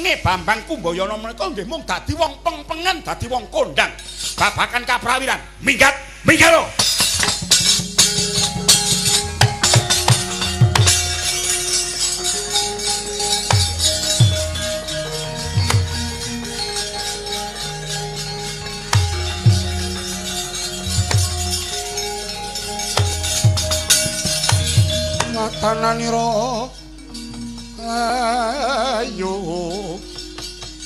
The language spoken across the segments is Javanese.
Nanging Bambang Kumbayana menika nggih mung dadi wong pengpengen, dadi wong kondang babakan kaprawiran. Minggat, minggat lho. Watananira ayo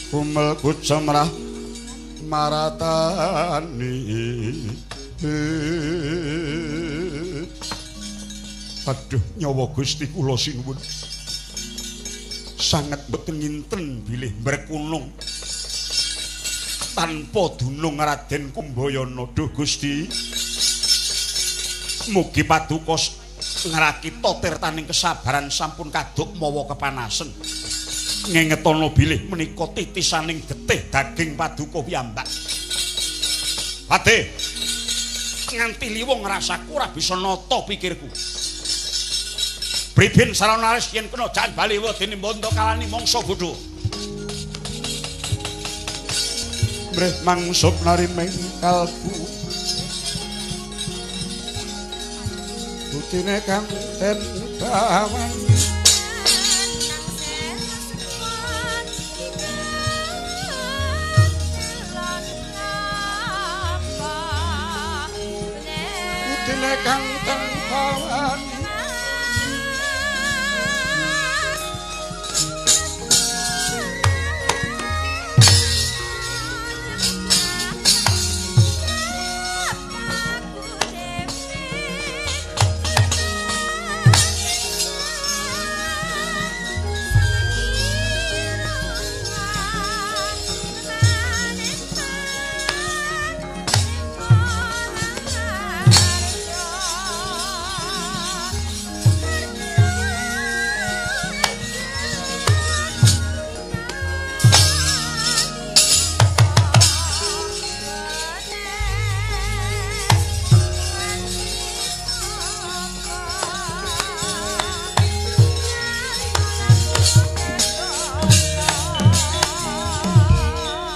kumel kucemrah maratani. Aduh nyawa Gusti kula sinuwun sanget mboten nginten bilih mrekunung tanpa dunung Raden Kumbayana. Duh Gusti, mugi paduka ngrakita tirtaning kesabaran sampun kaduk mawa kepanasen. Ngengetono bilih menika titisaning getih daging paduka piyambak. Patih, nganti liwung rasaku ora bisa nata pikirku. Bribin sarana aris yen kena jan bali wedene mbanta kalani mangsa bodho. Mrih mangsup nariming kalbu putine kang den bawan. Putine kang den bawan.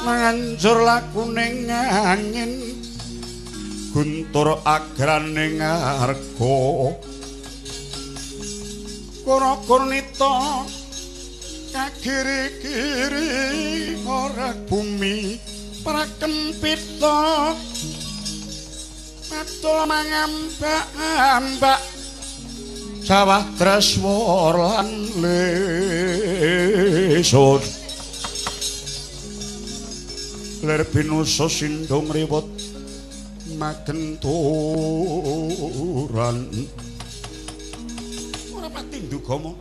Manganjur lakuning angin guntur agraning arga kura-kurnita kagiri-giri ora bumi prakempita patul mangambak-ambak sawah treswar lan lesut. Lir pinusa sindung riwut magenturan. Ora pati ndugama.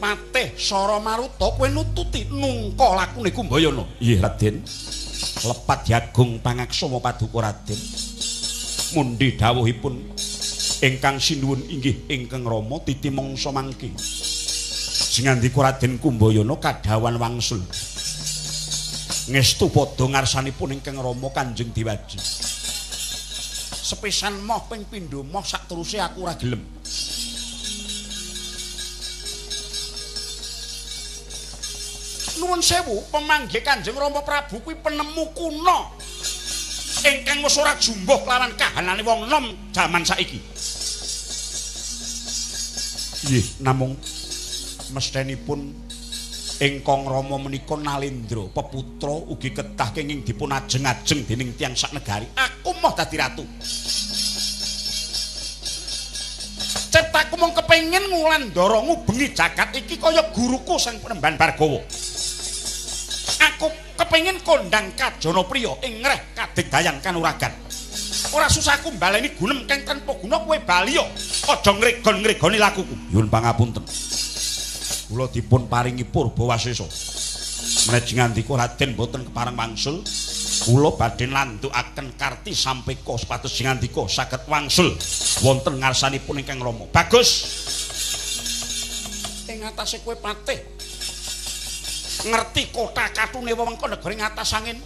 Patih Sara Maruta kowe nututi nungka lakune Kumbayana. Nggih Raden. Lepat jagung pangaksama paduka Raden. Mundi dawuhipun ingkang sinuwun inggih ingkang Rama titi mangsa mangke. Singandika Raden Kumbayana kadhawan wangsul. Ngestu padha ngarsanipun ingkang Rama Kanjeng Dewaji. Sepisan moh ping pindho moh sakteruse aku ora gelem. Nuwun sewu, pemanggih Kanjeng Rama Prabu kuwi penemu kuna ingkang wis ora jumbuh lawan kahanane wong nom jaman saiki. Nggih, namung mesthenipun ingkang Rama menika Nalendra peputra ugi kedah kenging dipun ajeng-ajeng dening tiyang saknegari. Aku moh dadi ratu. Ciptaku mung kepengin ngulandara ngubengi jagat iki kaya guruku Sang Penemban Bargawa. Aku kepengin kondang kajana priya ing ngreh kadigdayan kanuragan. Ora susah aku mbaleni gunem kang tanpa guna kowe bali yo. Aja ngregon-ngregoni lakuku. Nyuwun pangapunten. Kula dipun paringi purba wasesa. Menawi ngandika Raden boten kepareng wangsul, kula badhe nlandukaken karti sampeka supados ngandika saged wangsul wonten ngarsanipun ingkang Rama. Bagus. Ing atase kowe patih ngerti kota katune wewengkon negara ing atas angin.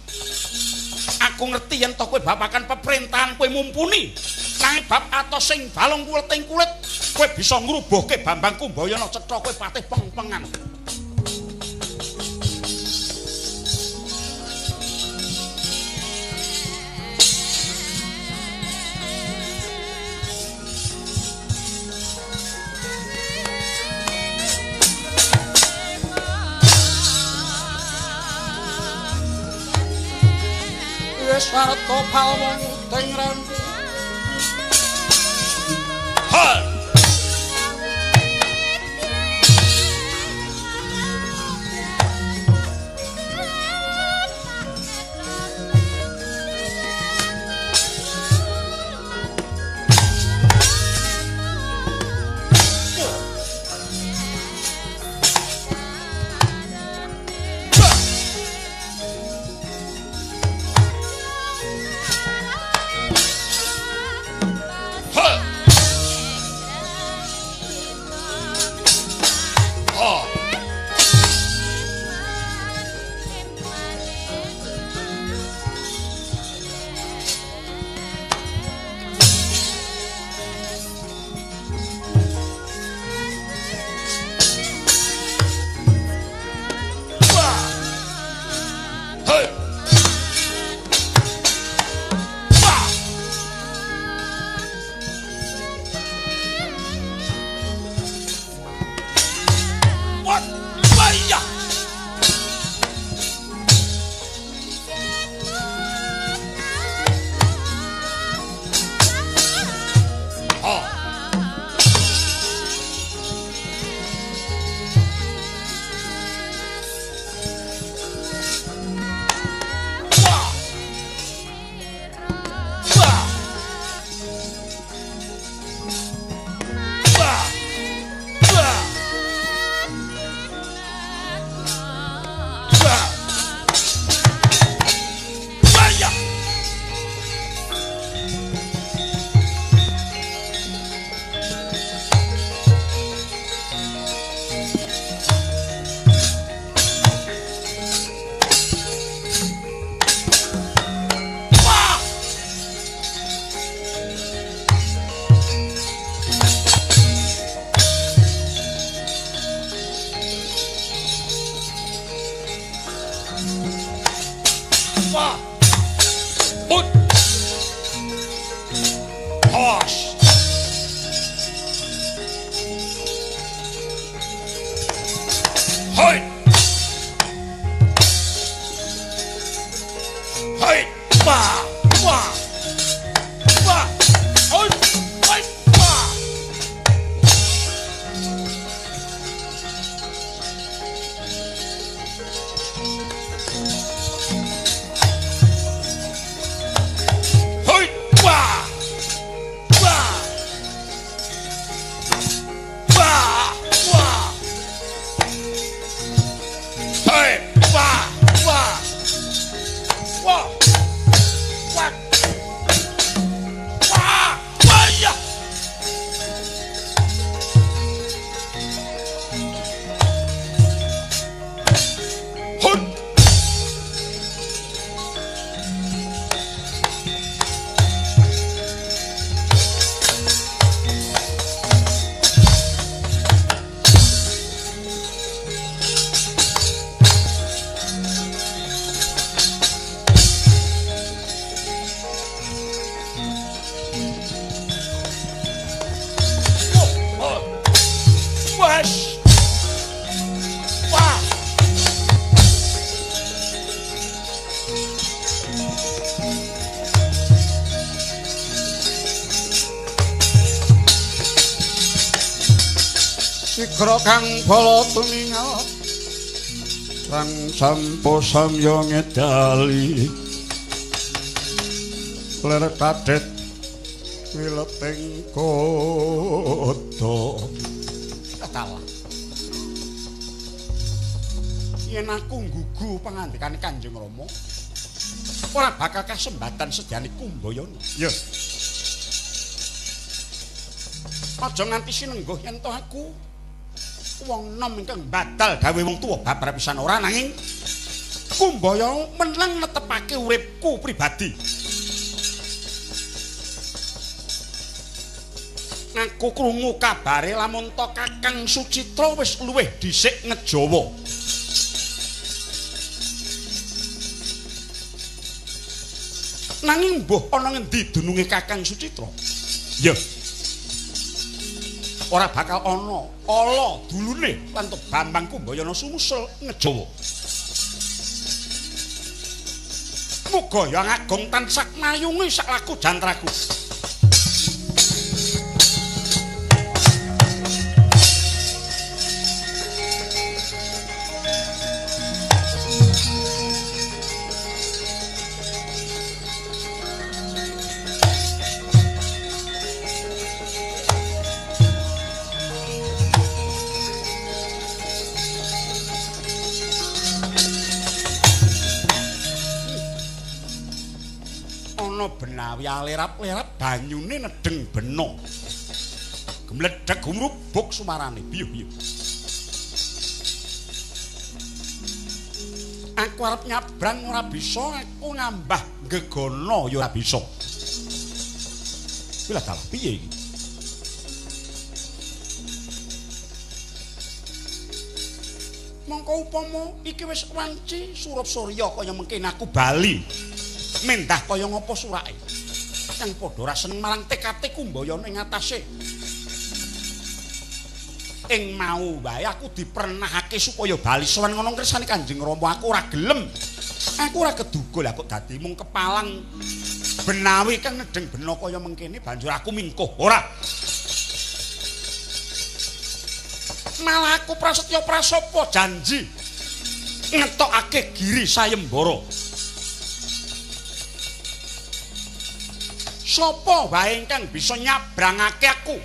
Aku ngerti yen to kowe babakan peperintahan kowe mumpuni. Nanging bab atos sing balung kuleting kulit kowe bisa ngrubuhke Bambang Kumbayana cetha kowe patih pengpengan. Sarta palwa nguting rempu. Hal. Sigra kang bala tumingal sang sampo samya ngedali ler kadet wileting kodha. Kalah yen aku nggugu pangandikane Kanjeng Rama ora bakal kasembatan sejane Kumbayana. Ya aja nganti sinengguh yen to aku wong nom ingkang badal gawe wong tuwa babar pisan ora, nanging Kumbayana meneng netepake uripku pribadi. Aku krungu kabare lamun to Kakang Sucitra wis luwih dhisik ngejawa. Nanging mbuh ana ngendi dununge Kakang Sucitra? Ya. Ora bakal ana ala dulune lan Bambang Kumbayana sumusul ngejawa. Muga Hyang Agung tansah mayungi sak laku jantraku. Benawi alerap-lerap banyune nedeng bena. Gemledheg gumrubuk sumarane. Biyuh-biyuh. Aku arep nyabrang ora bisa, aku ngambah gegana ya ora bisa. Kuwi lah dalah piye iki? Mongko upama iki wis wanci surup surya kaya mengkene aku bali. Mendah kaya ngapa surake kang padha ora seneng marang tekate Kumbayana ing atase. Ing mau wae aku dipernahake supaya bali sowan ngono kersane Kanjeng Rama, aku ora gelem. Aku ora keduga lah kok dadi mung kepalang benawi kang nedeng bena kaya mengkene banjur aku mingkuh. Ora. Malah aku prasetya prasapa janji ngetokake giri sayembara. Sapa wae ingkang bisa nyabrangake aku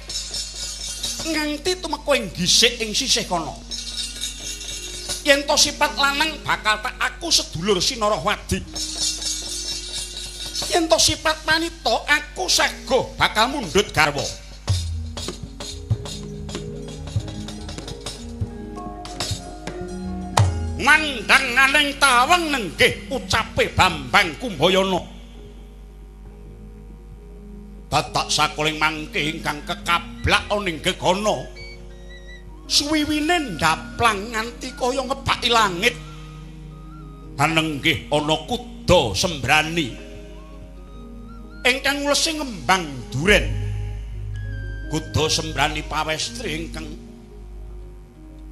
nganti tumeka ing gisik ing sisih kono. Yen to sipat lanang bakal tak aku sedulur Sinarahwadi. Yen to sipat wanita aku sago bakal mundhut garwa. Mandang aning tawang nenggih ucape Bambang Kumbayana. Dadak sakuling mangke ingkang kekablak ning gegana. Suwiwine ndaplang nganti kaya ngebaki langit. Anenggih ana kuda sembrani ingkang ngulesi ngembang duren. Kuda sembrani pawestri ingkang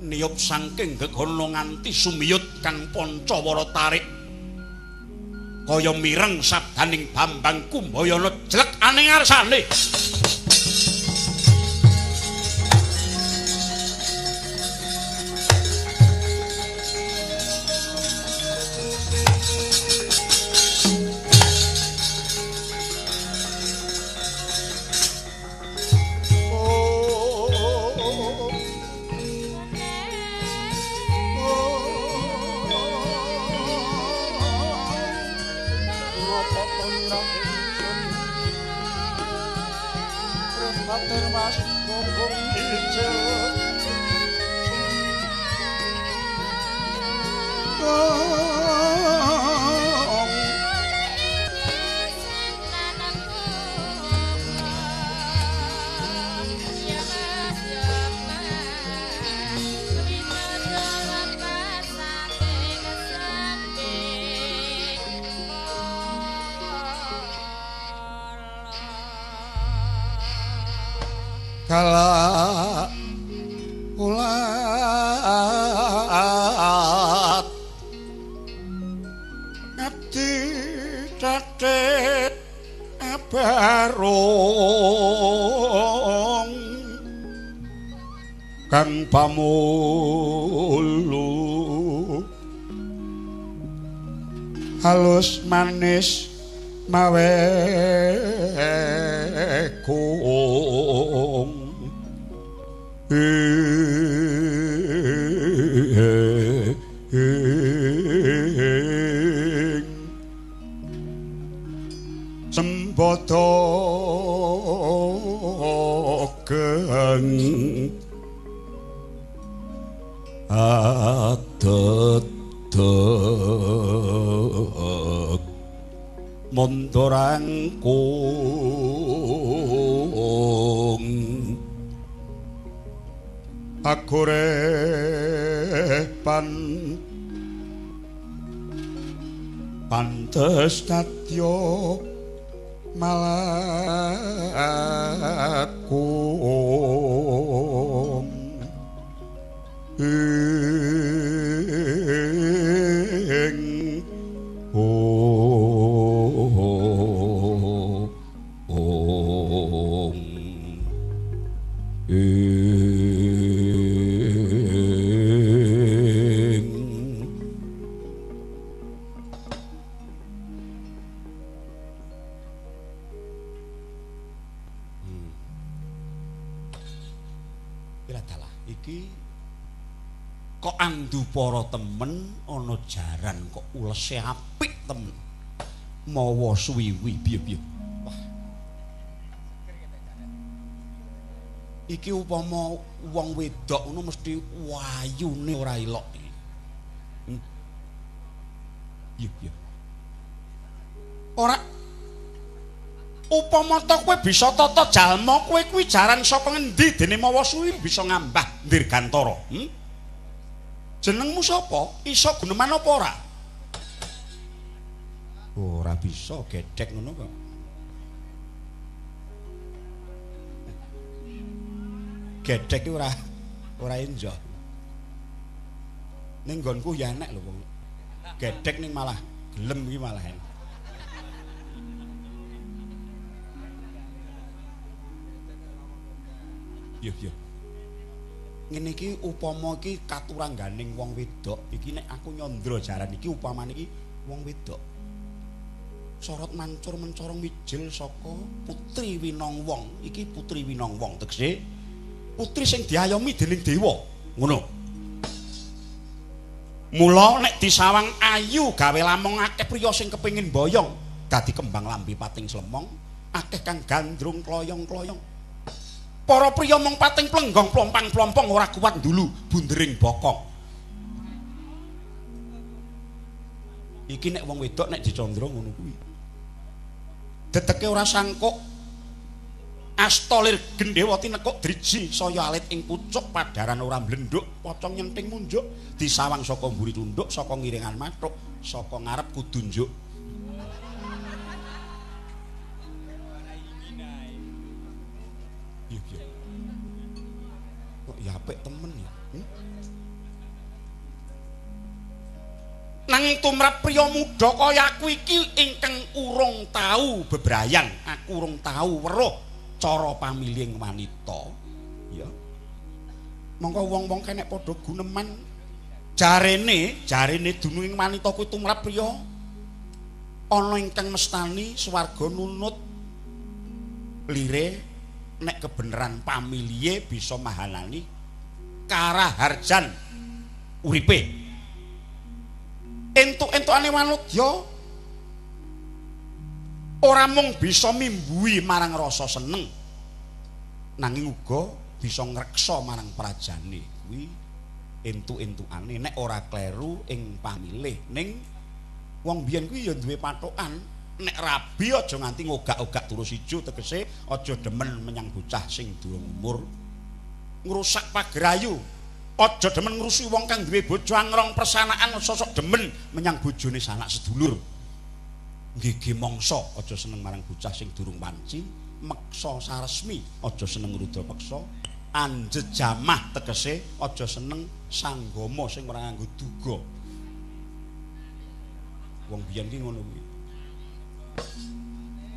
niyup saking gegana nganti sumiyut kang pancawara tarik. Kaya mireng sabdaning Bambang Kumbayana jlek aning ngarsane. Kala ulat ngabdi catet abarong kang pamulu halus manis mawe kung sembodo geng adedeg mondorangkung agore pan pantes nadya malakung ing oh. Kok andupara temen ana jaran kok ulese apik temen. Mawa suwiwi piye-piye. Wah. Iki upama wong wedok ngono mesti wayune ora ilok iki. Iya, iya. Ora upama ta kowe bisa tata jalma kowe kuwi jaran saka ngendi dene mawa suwi bisa ngambah dirgantara. Jenengmu sapa? Iso guneman apa ora? Ora bisa gedhek ngono kok. Gedhek ki ora enjoh. Ning nggonku ya enek lho wong. Gedhek ning malah gelem iki malah. Yo yo. Ngene iki upama iki katurangganing wong wedok iki nek aku nyandra jaran iki upamane iki wong wedok. Sorot mancur mencorong mijil saka putri Winong Wong. Iki putri Winong Wong tegese putri sing diayomi dening dewa. Ngono. Mula nek disawang ayu gawe lamong akeh priya sing kepengin boyong dadi kembang lambe pating slemong akeh kang gandrung kloyong-kloyong. Para priya mung pating plenggong plompang-plompong ora kuat ndulu bundering bokong. Iki nek wong wedok nek dicandra ngono kuwi. Dedeke ora sangkuk asta lir gendhewa tinekuk driji saya alit ing pucuk padaran ora mblendhuk pocong nyenting munjuk disawang saka mburi tunduk saka ngiringan mathuk saka ngarep kudu njuk. Kok ya apik temen ya. Nanging tumrap priya muda kaya aku iki ingkang urung tau bebrayan, aku urung tau weruh cara pamilihing wanita. Ya. Mongko wong-wong kenek padha guneman jarene, jarene dununging wanita kuwi tumrap priya ana ingkang mestani swarga nunut lire nek kebeneran pamilihe bisa mahanani karaharjan uripe. Entuk-entukane wanudya ora mung bisa mimbuhi marang rasa seneng nanging uga bisa ngreksa marang prajane. Kuwi entuk-entukane nek ora kleru ing pamilih. Ning wong biyen kuwi ya duwe patokan nek rabi aja nganti ngogak-ogak terus ijo tegese aja demen menyang bocah sing durung umur ngrusak pagerayu, aja demen ngrusuhi wong kang duwe bojo angrong persanaan sosok demen menyang bojone sanak sedulur. Nggih mangsa aja seneng marang bocah sing durung wanci, meksa saresmi aja seneng rudha peksa, anjejamah tegese aja seneng sanggama sing ora nganggo duga. Wong biyen ki ngono kuwi.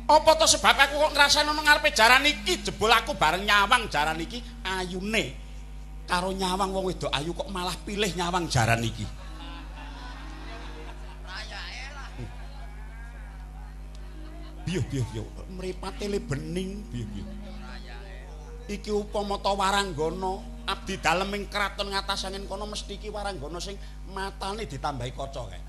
Apa to sebab aku kok ngrasani nang ngarepe jaran iki jebul aku bareng nyawang jaran iki ayune karo nyawang wong wedok ayu kok malah pilih nyawang jaran iki. Biyo biyo biyo mripate le bening biyo biyo. Iki upama ta waranggana abdi dalem ing kraton ngatasangin kono mesti iki waranggana sing matane ditambahi kaca kae.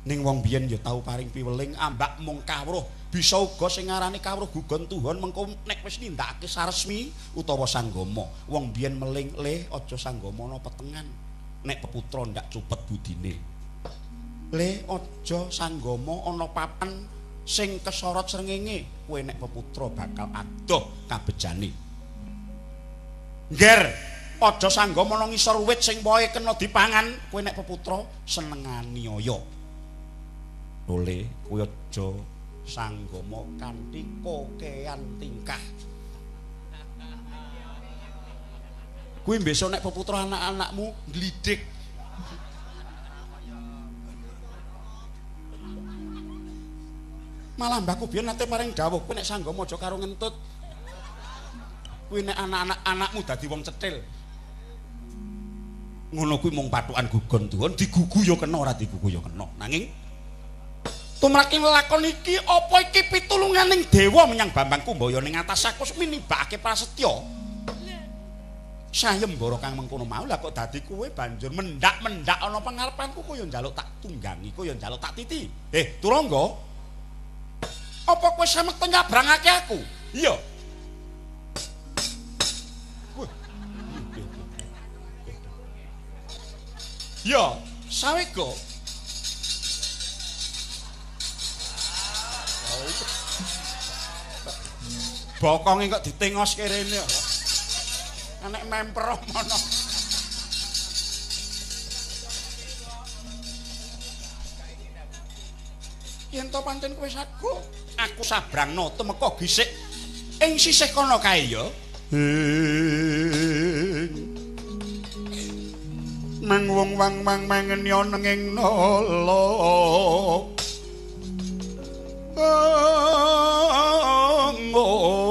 Ning wong biyen ya tau paring piweling ambak mung kawruh bisa uga sing ngarani kawruh gugon tuhon mengko nek wis nindakake saresmi utawa sanggama. Wong biyen meling le aja sanggama ana petengan nek peputra ndak cupet budine. Le aja sanggama ana papan sing kesorot srengenge kowe nek peputra bakal adoh kabejane. Ngger aja sanggama ana ngisor wit sing wohe kena dipangan kowe nek peputra senengani aya. Lole kowe aja sanggama kanthi kokean tingkah. Kuwi besok nek peputra anak-anakmu nglidik. Malah mbahku biyen nate paring dawuh kowe nek sanggama aja karo ngentut. Kuwi nek anak-anak anakmu dadi wong cetil. Ngono kuwi mung pathukan gugon tuhon digugu ya kena ora digugu ya kena. Nanging tumraping lakon iki apa iki pitu Pitulunganing dewa menyang Bambang Kumbayana ing atas aku minibakake prasetya. Sayembara kang mengkono mau lah kok dadi kowe banjur mendak-mendak ana pangarepanku kaya njaluk tak tunggangi, kaya njaluk tak titi. Turangga. Apa kowe samekta nyabrangake aku? Iya. Ya, sawega. Bokonge kok ditingoske rene kok. Nek memper mono. Yen to pancen kowe sago, aku sabrangno tumeka gisik ing sisih kono kae ya. Mang wong wang mang mangen yo nenging nolo. Ong ing ong.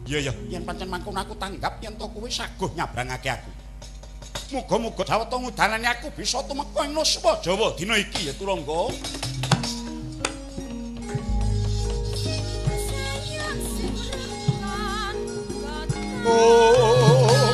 Ya ya, yen pancen mangkono aku tanggap yen to kowe saguh nyabrangake aku. Muga-muga dawet ngudanane aku bisa tumeka ing Nuswa Jawa dina iki ya Turangga. Oh.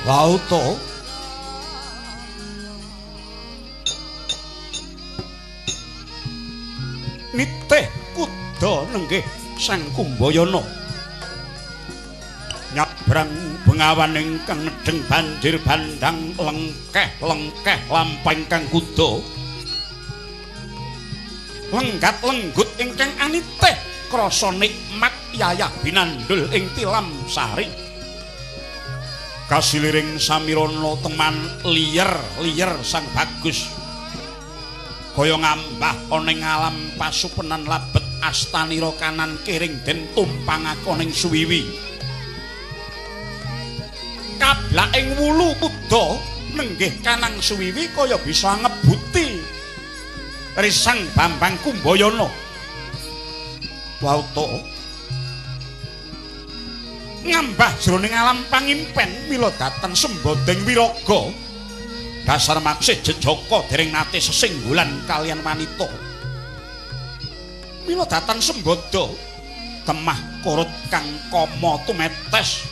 Lauto nitih kuda nenggih Sang Kumbayana nyabrang bengawan ingkang nedheng banjir bandhang lengkeh-lengkeh lampah ingkang kuda lenggat lenggut ingkang anitih krasa nikmat yayah binandul ing tilam sari. Kasiliring samirana teman liyer-liyer sang bagus kaya ngambah ana ing alam pasupenan labet astanira kanan kiring den tumpangake ning suwiwi. Kablak ing wulu kuda nenggih kanang suwiwi kaya bisa ngebuti risang Bambang Kumbayana. Wauta ngambah jroning alam pangimpen mila datan sembodeng wiraga dasar maksih jejaka dereng nate sesinggulan kalian wanita mila datan sembodo Temah kurut kang kama tumetes.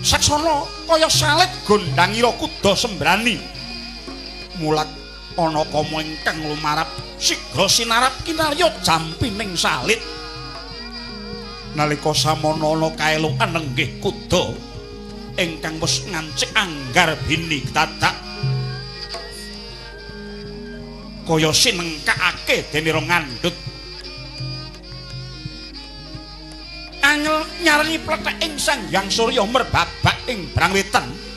Saksana kaya salit gondangira kuda sembrani. Mulak ana kama ingkang lumarap sigra sinarap kinarya jampining salit. Nalika samana ana kaelokan nenggih kuda ingkang wis ngancik anggar bini dadak kaya sinengkakake denira ngandhut. Angel nyarengi plethek ing Sang Hyang Surya merbabak ing Brangwetan.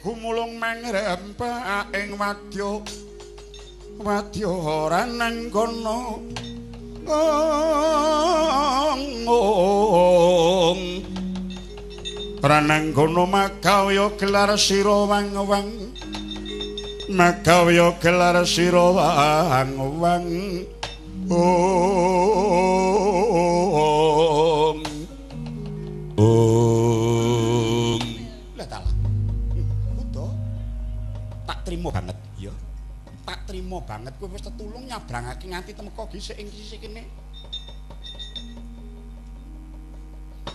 Gumulung mangrempak ing wadya wadya ora nang kono ora nang kono magawya gelar sira wang-wang magawya gelar sira wang-wang ong ong. Trimo banget ya. Tak trimo banget kowe wis tetulung nyabrangake nganti temeka gisik ing sisih kene.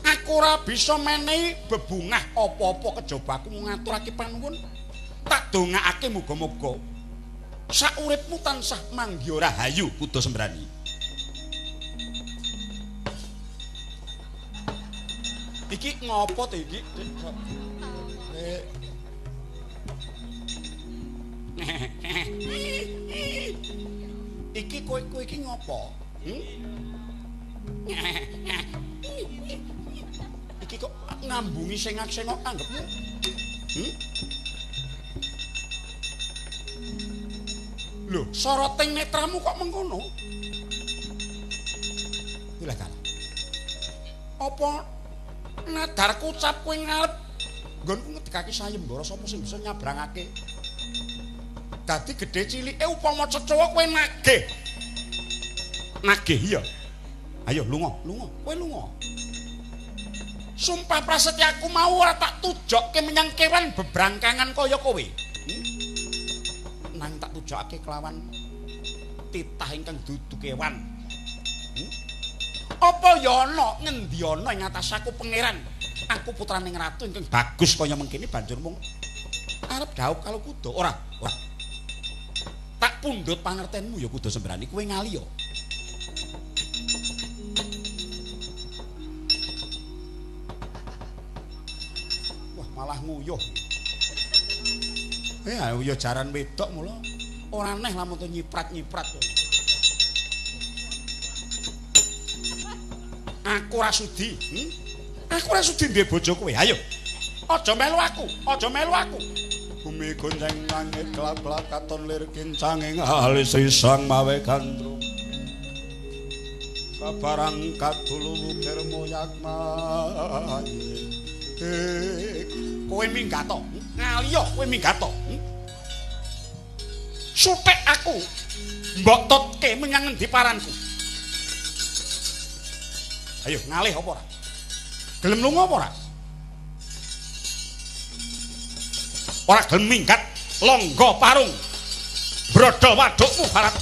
Aku ora bisa menehi bebungah apa-apa kejaba aku ngaturake panuwun. Tak dongakake muga-muga sauripmu tansah manggiya rahayu Kuda Sembrani. Iki ngopo to iki? Iki kowe iki ngopo? Iki kok ngambungi sengak-sengok anggepmu? Lho, soroting netramu kok mengkono? Ilah kalah. Apa nadarku ucap kowe ngalep nggonku ngedekake sayembara sapa sing bisa nyabrangake? Dadi gedhe cilike upama cecowo kowe nagih. Nagih iya. Ayo lunga, lunga, kowe lunga. Sumpah prasetyaku mau ora tak tujokke menyang kewan bebrangkangan kaya kowe. Nang tak tujokake kelawan titah ingkang dudu kewan. Apa ya ana ngendi ana ing atas aku pangeran? Aku putraning ratu ingkang bagus kaya mengkene banjur mung arep dhaup karo kuda. Ora, ora. Tak pundhut pangertenmu ya Kuda Sembrani, kowe ngali ya. Wah, malah nguyuh. Ya jaran wedok mula ora aneh lamun to nyiprat-nyiprat. Aku ora sudi. Aku ora sudi duwe bojo kowe. Ayo. Aja melu aku, aja melu aku. Bumi gonceng langit kelap-kelap katon lir kincanging alis risang mawe gandrung. Sabarang kadulu wukir moyak maye. Kowe minggat to? Ngaliyo kowe minggat to? Sutek aku mbok totke menyang ngendi paranku. Ayo ngalih apa ora? Gelem lunga apa ora? Ora gelem minggat longgo parung. Brodol wadukmu barat.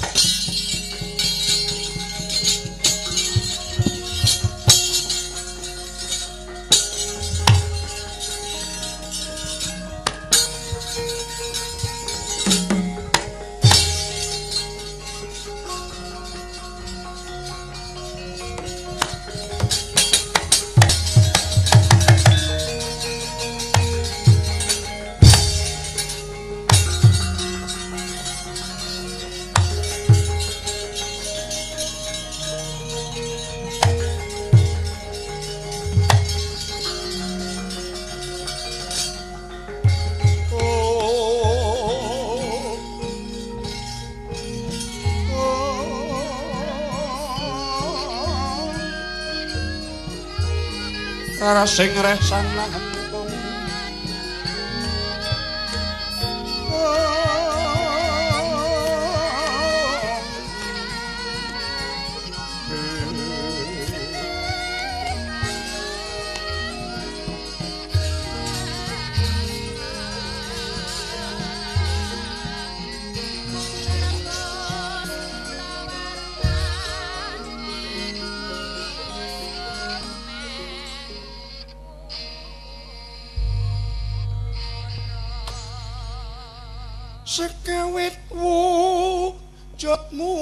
Rarasing reh sanahengkung. Sekawit wujudmu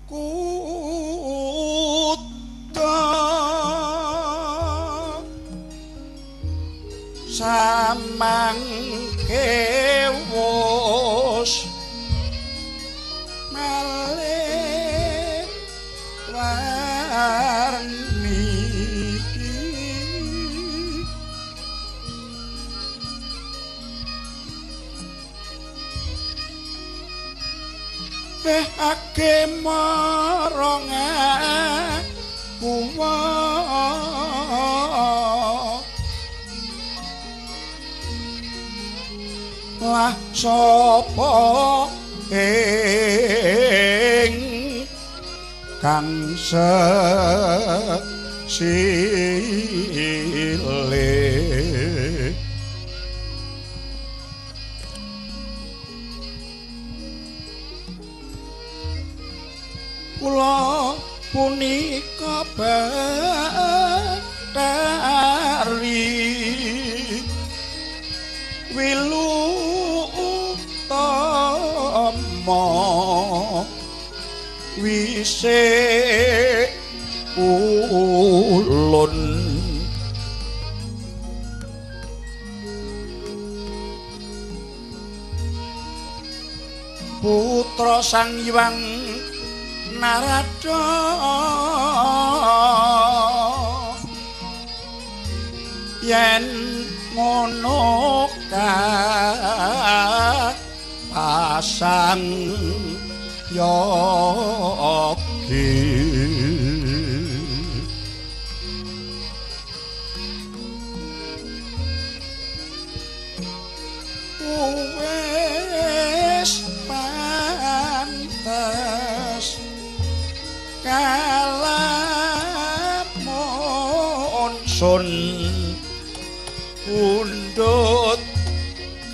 kuta samangke wus malih warni. Ake marang kuwa lah sapa ing kang sesile kula punika Bathari Wilu Utama wisih ulun. Putra Sang Hyang Narada yen ngono pasang yogi wis pantes kalamun sun pundhut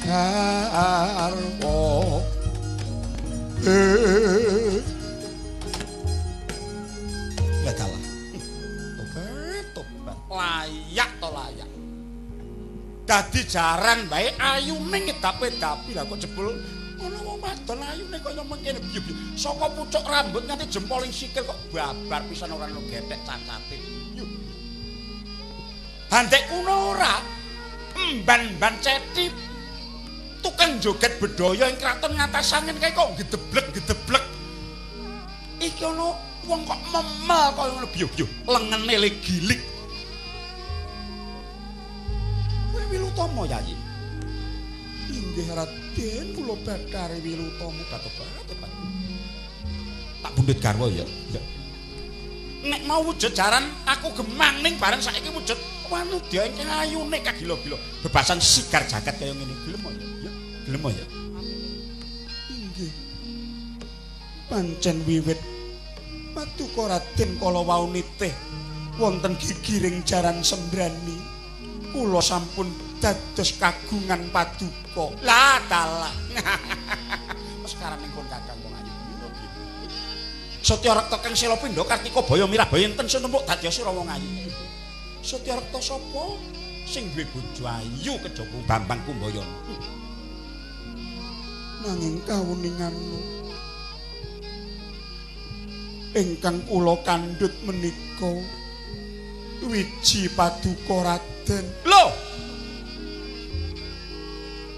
garwa. Ya dalah. Tobat, tobat. Layak to layak. Dadi jaran bae ayune ngedapi-dapi lah kok jebul ana wong wadon ayune kaya mengkene biyu-biyu. Saka pucuk rambut nganti jempoling sikil kok babar pisan ora ono gethek cacate. Handek kuno ora emban-emban ceti tukang joget bedhaya ing kraton ngatas angin kae kok gedeblek-gedeblek. Iki ana wong kok memel kaya ngono biyu-biyu, lengene le gilik. Kowe Wilutama Yayi? Inggih Raden, kula Bathari Wilutama batobat. Tak pundhut garwa ya. Ya. Nek mau wujud jaran aku gemang ning bareng saiki wujud wanudya ingkang ayune kagila-gila. Bebasan sigar jagat kaya ngene gelem ya? Ya, gelem ya. Inggih. Pancen wiwit paduka Raden kala wau nitih wonten gigiring jaran sembrani. Kula sampun dados kagungan paduka. Lah dalah. Sekarang ning kon kakang wong ayu. Setya rekta kang sila pindha Kartika Baya Mirabaya enten sinembuk dadi sira wong ayu. Setya rekta sapa sing duwe bojo ayu kejaba Bambang Kumbayana. Nanging kawuningan ingkang kula kandhut menika wiji paduka Raden. Lho.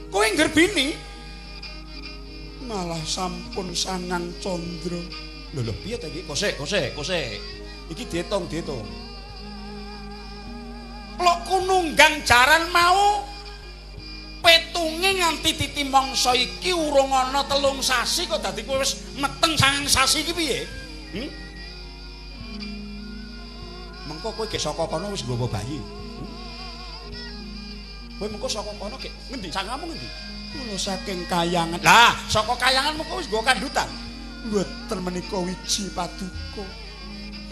Kowe nggerbini malah sampun sangang candra. Lho lho piye ta iki? Kosek, kosek, kosek. Iki diitung, diitung. Plokku nunggang jaran mau petunge nganti titi mangsa iki urung ana 3 sasi kok dadi kowe wis meteng 9 sasi iki piye? Mengko kowe gek saka kono wis nggawa bayi. Kowe mengko saka kono gek ngendi sangamu ngendi? Kula saking Kayangan. Lah, saka Kayangan mengko wis nggawa kandutan. Mboten menika wiji paduka.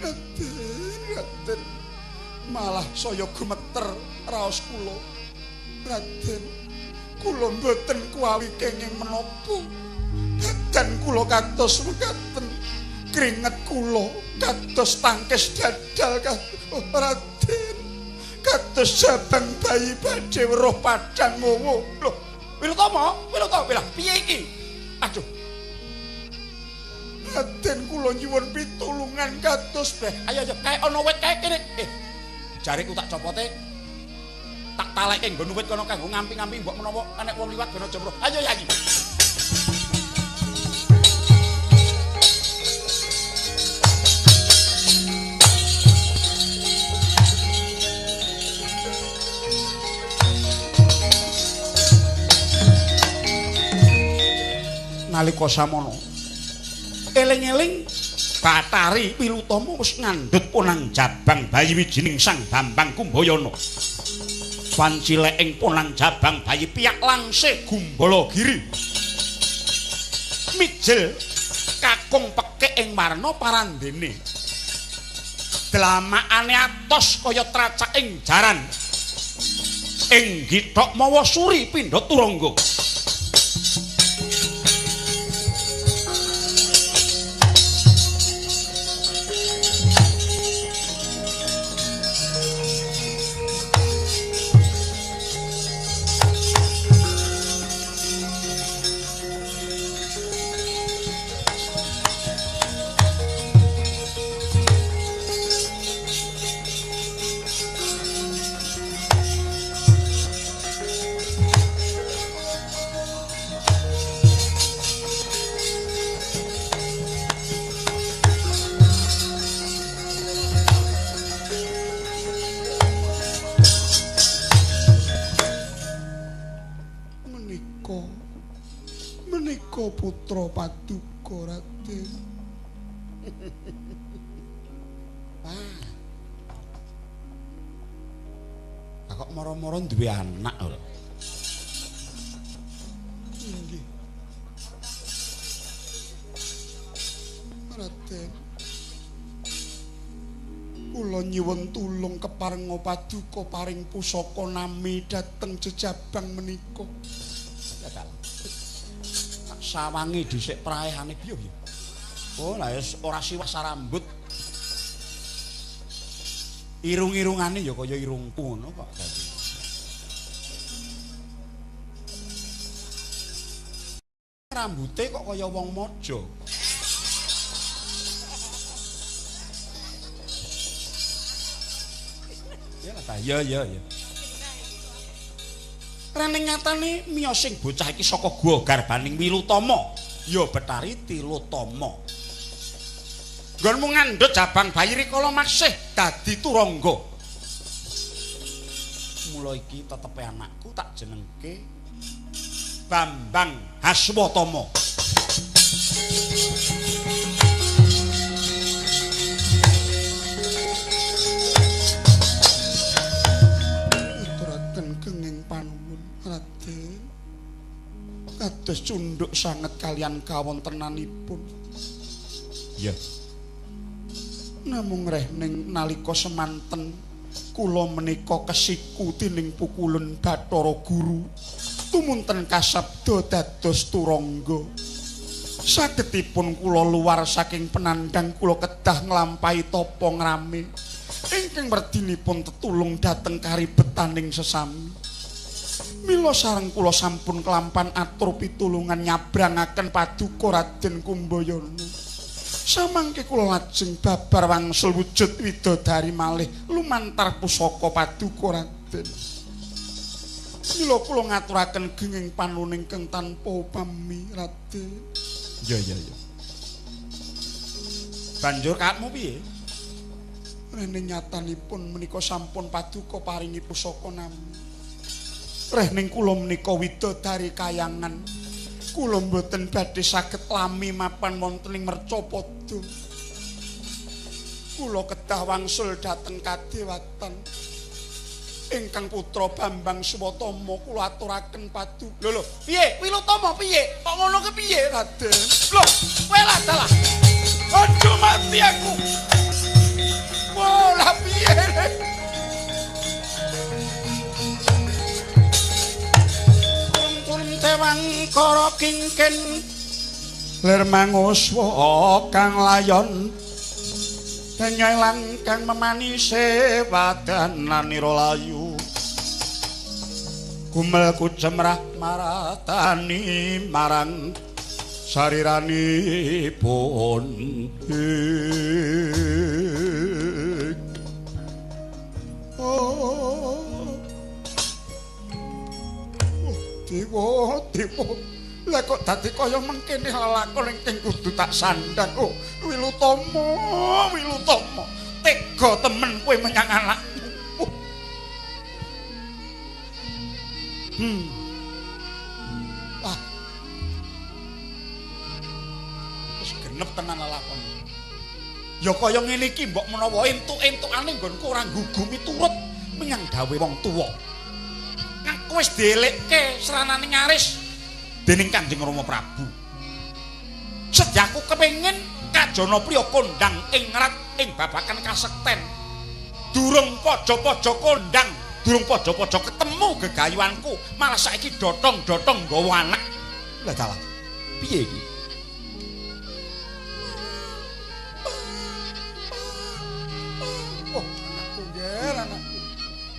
Raden, Raden. Malah saya gemeter raos kula. Raden, kula mboten kuwawi kenging menapa. Badan kula kados mekaten. Keringet kula kados tangkis dadal Raden. Kados jabang bayi badhe weruh padhang ngowo. Lho, Wilutama, Wilutama, lha piye iki? Aduh. Raden kula nyuwun pitulungan kados beh. Ayo ayo kae ana wit kae kene. Jariku tak copote. Tak talekke nggon wit kono kanggo ngampi-ngampi mbok menawa enek wong liwat ben aja weruh. Ayo Yayi. Nalika samono eling-eling Bathari Wilutama wis ngandhut ponang jabang bayi wijining Sang Bambang Kumbayana. Pancilek ing ponang jabang bayi piyak langse Gumbala Giri. Mijil kakung pekik ing warna parandene. Dlamakane atos kaya tracak ing jaran. Ing githok mawa suri pindha turangga. Menika putra paduka Raden. Wah. Kok moro-moro duwe anak lho. Inggih. Raden. Kula nyuwun tulung keparenga paduka paring pusaka nami dhateng jejabang menika. Sawangi dhisik praehane piye piye. Oh, lah wis ora siwah sarambut. Irung-irungane ya kaya irungku ngono kok dadi. Rambute kok kaya wong mojo. Ya lah ta, ya ya ya. Rene nyatane miyos sing bocah iki saka gua garbaning Wilutama, ya Bathari Tilotama. Nggonmu ngandhut jabang bayi rikala masih dadi turangga. Mula iki tetepe anakku tak jenengke Bambang Haswatama. Raden, kados cunduk sanget kalian kawontenanipun. Iya. Namung rehning nalika semanten kula menika kesiku dening pukulun Bathara Guru tumunten kasabda dados turangga. Sagedipun kula luar saking penandang kula kedah nglampahi tapa ngrame ingkang werdinipun tetulung dhateng karibetaning sesami. Mila sareng kula sampun kelampan atur pitulungan nyabrangaken paduka Raden Kumbayana. Samangke kula lajeng babar wangsul wujud widodari malih lumantar pusaka paduka Raden. Mila kula ngaturaken genging panuwun ingkang tanpa upami Raden. Ya ya ya. Banjur kakmu piye? Rene nyatanipun menika sampun paduka paringi pusaka nami. Rehning kula menika widodari kayangan. Kula mboten badhe saged lami mapan wonten ing mercapada. Kula kedah Kedah wangsul dhateng kadewatan. Ingkang putra Bambang Swatama kula aturaken padu. Lho lho, piye? Wilutama piye? Kok ngono ki piye, Raden? Lho, kowe lah dalah. Aja mati aku. Wah, lah piye? Turun tewang kara kingkin lir manguswa kang layon denyelang kang memanise wadananira layu gumel kucemrah maratani marang sariranipun. Oh, dewa, dewa. Lah kok dadi kaya mengkene lelakon ingkang kudu tak sandhang. Oh, Wilutama, Wilutama. Tega temen kowe menyang anakmu. Wah. Wis genep tenan lelakon. Ya kaya ngene iki mbok menawa entuk-entukane nggonku ora nggugumi turut menyang dawuhe wong tuwa. Aku wis dielekke sranane ngaris dening Kanjeng Rama Prabu. Sedyaku kepengin kajana priya kondang ing ngrat ing babakan kasekten. Durung padha-padha kondang, durung padha-padha ketemu gegayuanku, malah saiki dotong-dotong nggawa anak. Lah dalah. Piye iki? Oh, anakku nger, anakku.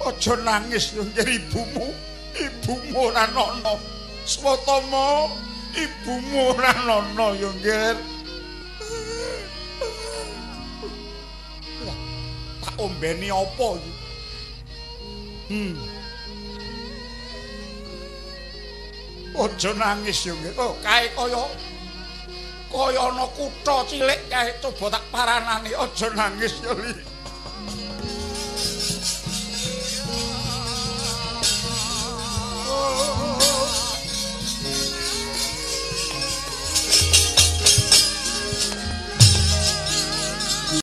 Aja nangis yo nger ibumu. Ibumu ora ana. Swatama, ibumu ora ana ya nger. Lah, tak ombeni apa iki? Aja nangis ya nger. Oh, kae kaya kaya ana kutha cilik kae coba tak paranane. Aja nangis ya, Li.